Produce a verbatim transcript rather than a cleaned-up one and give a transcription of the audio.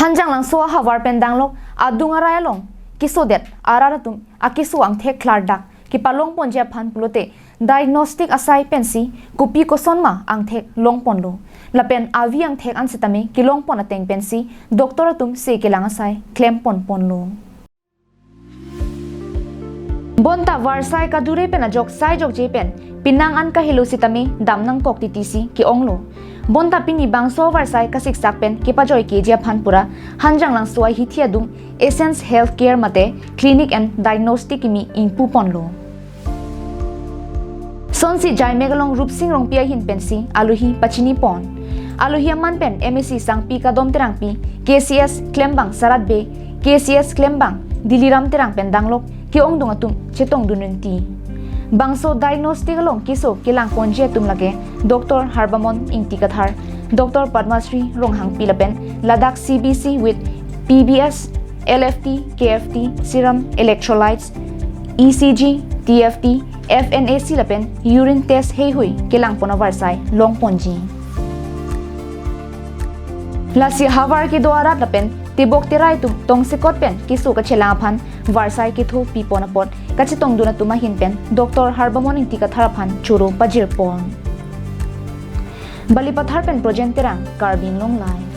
Hanjanglangso ahavar pen danglok adung arai along kesodet arat atum akeso angthek klardak kepalongponji aphan pulote diagnostic asai pensi kopi kosonma angthek longponlo. Lapen avi angthek an sitame kelongpon ateng pensi doctor atum se kelang asai klemponponlo. Bonta varsai kadure pen ajok sai jokje pen penang an kahelo sitame damnangkok titi si ke-onglo. Bonta pini bangso varsai kasiksak pen kepajoikeji aphan pura Hanjanglangso ahithi adung Essence Healthcare mate Clinic and Diagnostic kimi ingpuponlo. Sonsi Jaimek along Rupsing Rongpi ahin pensi alohi pachinipon. Alohi aman pen M A C Sangpi Kadom Terangpi, K C S klembang Sarat Bey, K C S klembang Diliram Terang pen danglok ke-ongdung atum chetongdun rinti. Bangso diagnostic along keso kelangponji atum lake Doctor Harbamon Ingti Kathar, Doctor Padmasri Ronghangpi lapen ladak C B C with P B S, L F T, K F T, serum, electrolytes, E C G, T F T, F N A C lapen urine test heihui kelangpon avarsai longponji. Lasi havar kedo arat lapen tebok terai atum tongsekot pen keso kachelang aphan varsai ketho pipon apot kachetongdun atum ahin pen Doctor Harbamon Ingti Kathar aphan choro pajirpon. Balipathar pen Projen Terang, Karbi Anglong Live.